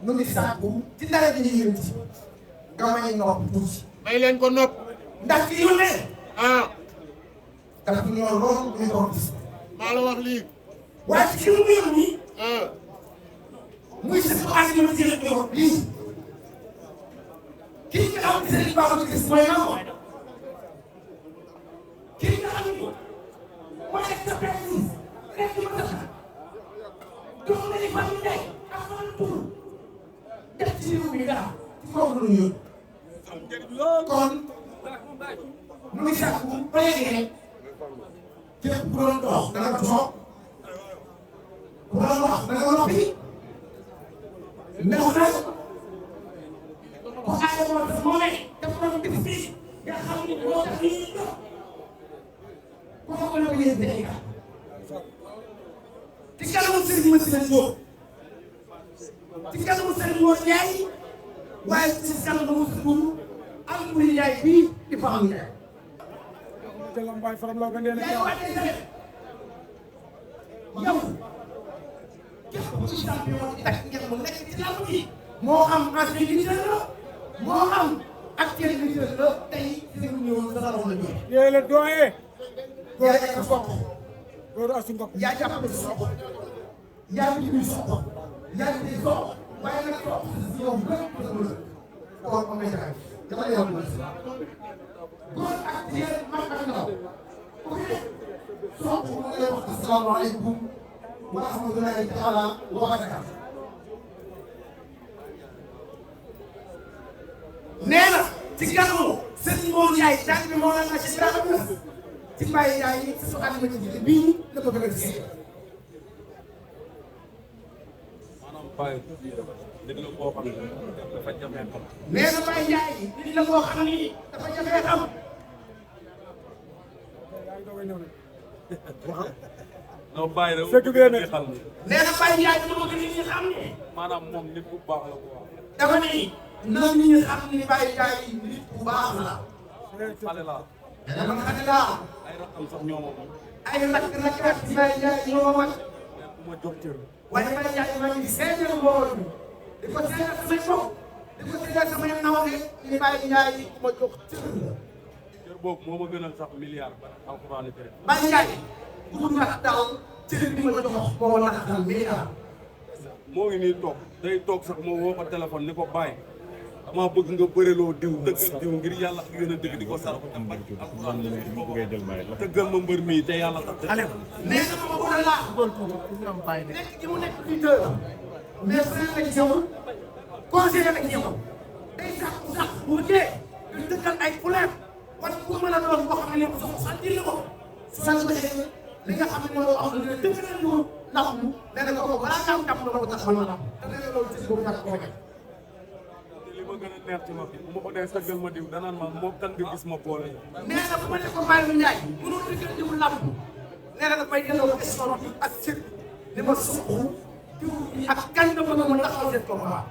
nu ngi sàkku ci dara ji yéen ci nga may nopp tuuti. may leen ko nopp. ndax fi yu ne. ah. dafa ñor lool ñu ko gis. maa la wax lii. waaye ci lu mbir mi. ah. muy si xaalis bi ma jëlee ko bii. kii nga xam ne seen baaxul gis mooy lan ko. kii nga xam ne mooy expertise rek ci ma def. jox nañu fan yu nekk ak fan pour def ci réew mi dara ci kaw lu ñu kon mu ngi sàkku ba léegi rek képp ku doon dox da nga toog ku doon wax da nga noppi ndax nag ku aay moo def moo ne dafa doon bis bi nga xam ni moo tax ñu jox ku ko mën a bëggee Sénégal ci kanamu Serigne Massila Diop ci kanamu Serigne Mor Ndiaye waaye ci kanamu Serigne Alioune Ndiaye bii di Fapal Ndiaye. yow képp ku ci champion di takk ngeen mu nekk ci làmb ji moo xam ancien lutteur la moo xam actuel lutteur la tey Serigne ñëwoon sa salon la ñëw. yooyu la doyee. yaa ngi ko soq. loolu asu ngok. yaa jàpp ne soq. yaa ngi nuyu soq. yaa ngi nuyu soq. waaye nag soq si yow lépp la ko lëkk. kon am na jaay. dama lay wax loolu. góor ak jigéen mag ak ndaw. ku ne soq mu ngi lay wax asalaamaaleykum wa rahmatulahi taala wa barakaatu. nee na ci kanamu Serigne Mor Ndiaye daal bi moo naan ci dara bi ci Mbaye Ndiaye su ànd ci jiite bii la ko bëgg a gisee. maanaam Baye dëgg la boo xam ne dafa jafe xam. nee na Mbaye Ndiaye nit la boo xam ni dafa jafe xam. non Baye la fekk bee ne xam ni. nee na Mbaye Ndiaye dama bëgg nit ñi xam ne. maanaam moom nit bu baax la quoi. dafa ni nit ñi xam ni Mbaye Ndiaye nit bu baax la. xale la. dama xale laa. ay rakam sax ñoo ma moom. ay rakk ci Mbaye Ndiaye ñoo ma mat. ku ma jox cër. waaye Mbaye Ndiaye maa ngi seetal mbooloo mi di ko seetal samay bopp di ko seetal samay nawle ni Mbaye Ndiaye ku ma jox cër la. cër boobu moo ma gënal sax milliard ba alxuraan kër. Mbaye Ndiaye ku nax dal cër bi ma jox moo nax dal milliard. moo ngi nii toog day toog sax moo woo ko téléphone ni ko bàyyi dama bëgg nga bëreloo diw dëggal diw ngir yàlla ak gën a dëgg di ko sarax te bañ dëggal ma mbër mii te yàlla tax. nee na ma bëgg laa nekk gi mu nekk lutteur mais frère la ci yow conseiller la ci yow day sax bu dee di dëggal ay problème wala ku mën a doon boo xam ne sax sant ko sant ko li nga xam ne mooy wax dëgg dëggal ñu ndax mu nee na ko balaa ngaa am jàpp na ko tax a mën a am te nee na loolu ci boobu nag koo neex ci ma bu ma ko dee sëggal ma diw danaan ma moo kan nga gis ma boole. nee na bu ma ne ko Baye Ndiaye mënul dëggal diw làmb nee na daf may delloo question bi ak cër li ma suq diw ak kañ nga bëgg ma taxaw seen combat.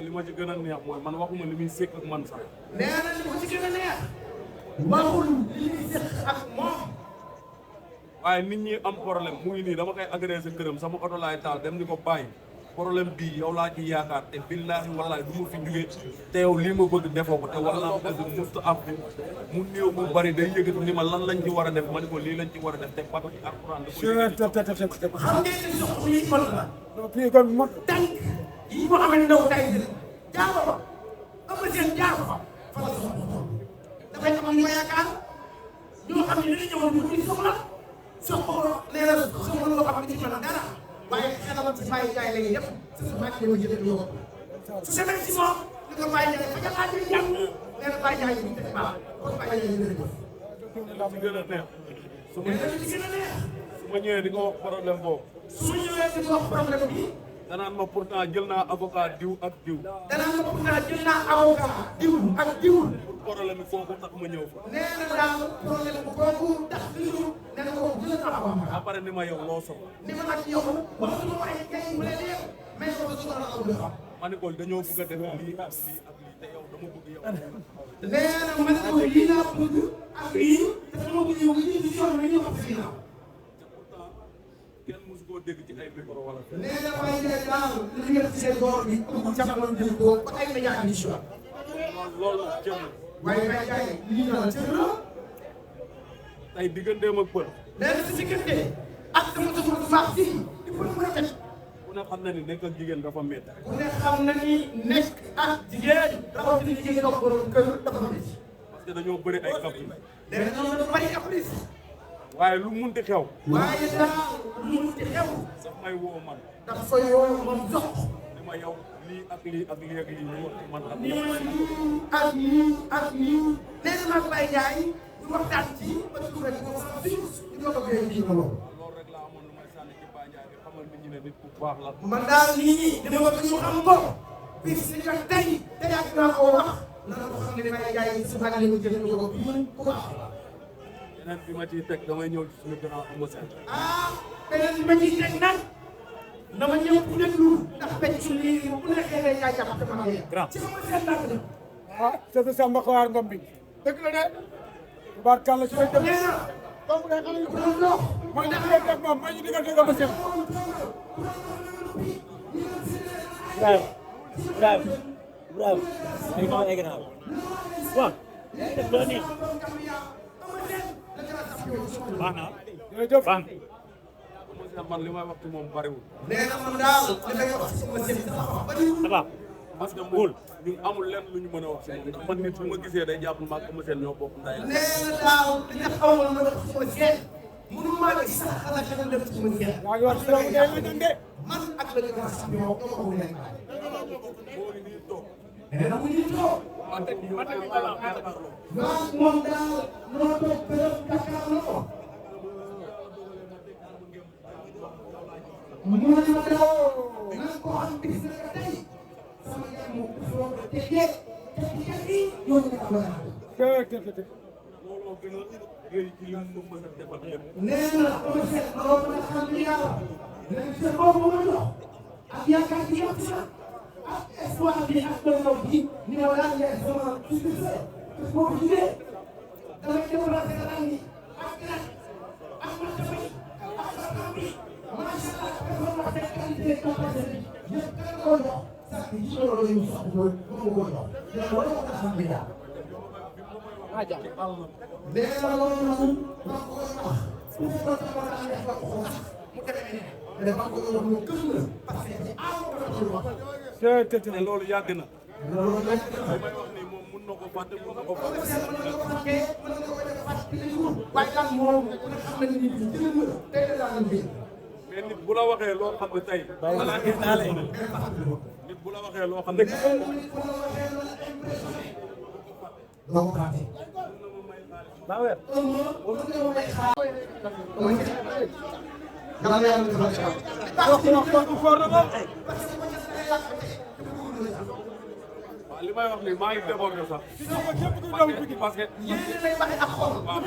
li ma ci gën a neex mooy man waxuma li muy sekk ak man sax. nee na li ma ci gën a neex waxul li muy sekk ak moom. waaye nit ñi am problème mu ngi nii dama koy agressé këram sama oto laay taal dem di ko bàyyi problème bii yow laa ci yaakaar te billaahi wallaahi du ma fi jugee te yow lii ma bëgg defoo ko te wallaahi bëgg musta am mu néew mu bari day yëgatu ni ma lan lañ ci war a def ma ne ko lii lañ ci war a def te bako ci alxuraan da ko xam ngeen ni sox yi kon la fii kon mot tànk yi ma xamante ndaw tay jaar fa am seen jaar fa fa la sox dafay am ñu yaakaar ñoo xam ne dañu ñëwoon ñu soxla soxla nee na soxla loo xam ne ci mën dara waaye xelam ci Baye Ndiaye la ñuy def su Baye Ndiaye jëlee du yóbbu su demee ci moom li ko Baye Ndiaye fa jàllaa ci jàmm nee na Baye Ndiaye ñu def baax kon Baye Ndiaye ñu def ci gën a neex su ma ci gën a neex su ma ñëwee di ko wax problème boobu su ma ñëwee di ko wax problème bi danaan ma pourtant jël naa avocat diw ak diw danaan ma pourtant jël naa avocat diw ak diw problème bi kooku tax ma ñëw fa nee na daal problème bu kooku tax diw nee na kooku jël naa avocat après ni ma yow loo soxla ni ma nag yow waxuma ay kay bu leen yëpp mais ko soxla na am xam ma ne ko dañoo bëgg a def lii ak lii ak lii te yow dama bëgg yow nee na ma ne ko lii laa bëgg ak lii te dama bëgg yow lii di yoon wi ñu wax fii naa kenn mosu koo dégg ci ay micro wala nee na Baye Ndiaye daal li ngeen ci seen door bi jamono bi ko ba ay média émission loolu nag jëm waaye Baye Ndiaye lii daal cër la tey digganteem ak pël nee na si diggante ak sama soxla bu baax fii di pël mu rafet ku ne xam na ni nekk ak jigéen dafa métti ku ne xam na ni nekk ak jigéen rawatina jigéen ak borom kër dafa métti parce que dañoo bëri ay caprice nee na ñoom dafa bari caprice waaye lu munti xew waaye daal lu mu ci xew sax may woo man dafa fay woo moom jox ni ma yow lii ak lii ak lii ak lii ñu wax ci man ak nii ak nii ak nii nee na nag Baye Ndiaye ñu waxtaan ci ba ci rek ñu doog a béy kii ma loolu loolu rek laa amoon lu may sànni ci Baye Ndiaye bi xamal nit ñi ne nit ku baax la man daal nii dama bëgg ñu xam ko bis ni ka tey te yàgg naa ko wax na ko xam ne Baye Ndiaye si bàgg la ñu jël ñu ko ku baax beneen bi ma ciy teg damay ñëw ci suñu grand Eumeu Sène ah beneen bi ma ciy teg nag dama ñëw ku déglu ndax pecc lii bu nekkee day jaay jàpp te ma ngi ci sama seen làkk de ah c'est Samba Xawaar Ngom bi dëgg la de tubaarkàlla ci lay dem nee na comme day xale yu ku doon dox mooy ñu digal ak moom mooy ñu digal dëgg Eumeu Sène bravo ay ko ay gannaaw waaw def lo ni baax na jërëjëf baax Eumeu Sène man li may wax ci moom bariwul nee na man daal li may wax sama seen na parce que moom ñun amul lenn lu ñu mën a wax ci moom ndax man nit su ma gisee day jàpp maag Eumeu Sène ñoo bokk ndey nee na daal li nga xamoon ma def sama seen mënu maa gis sax xalaat nga def sama seen yaa ngi wax ci loolu ngay la de man ak la ñu wax sax ñoo ko ko nekk moo ngi nii toog nee na mu ngi toog man de ñu ma tamit wala jàkkaarloo waaw moom daal noo toog bërëb Dakar la ko mu ne ma daw nan ko xam bis na ka tey sama yaay mu foo ko tegee te yow ñu ko la looloo gën a rëy ci li mu mën a defal lépp nee na Eumeu Sène loo mën a xam ni yàlla nee na boobu ma jox ak yaakaar bi yàq sa ak espoir bi ak doom bi ni ma laaj nga sama tuuti sa boo ko jugee damay déplacé la daan ni ak nag ak martaba yi ak xam-xam bi macha allah dafa wax ne qualité capacité bi yëpp kan koo jox sax bi ci loolu la ñu soxla loolu ba mu koo jox mais loolu moo tax bi daal nee na loolu noonu maa ko koy wax fu mu ko taxaw a def ba ko xool mu demee ne maa ko wax lu gëm la parce que aw ko ko wax te loolu yàgg na loolu nag li may wax nii moom mun na ko fàtte mun na ko fàtte waaye daal moom xam nañ ni tey la daal bi mais nit bu la waxee loo xam ne tey balaa gis naa leen nit bu la waxee loo xam ne doo ko fàtte ba wér waaw li may wax nii maa ngi débordé sax. képp kuy doomu Pikine parce que. yéen lay bàyyi ak xol. waaw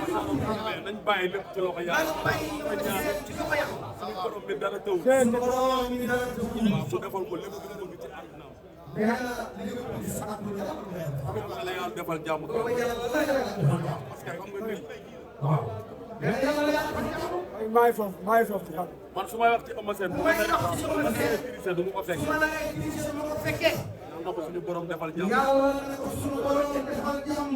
nañ bàyyi lépp ci loxo yàlla. nañ bàyyi lépp ci loxo yàlla. suñu borom bi dara tëw. seen waaw mu defal ko lépp lu mu bëgg ci àdduna yàlla li nga bëgg sax du yàlla. am na yàlla defal jàmm ko. booba yàlla la yàlla. parce que xam nga nit. waaw. yàlla yàlla la yàlla defal jàmm. maa ngi foofu ci xam. man su may wax ci Eumeu Sène bu may wax ci Eumeu Sène du ma ko fekk. su ma la nee dirigé ma ko fekkee. yàlla na ko suñu borom defal jàmm. yàlla na ko suñu borom defal jàmm.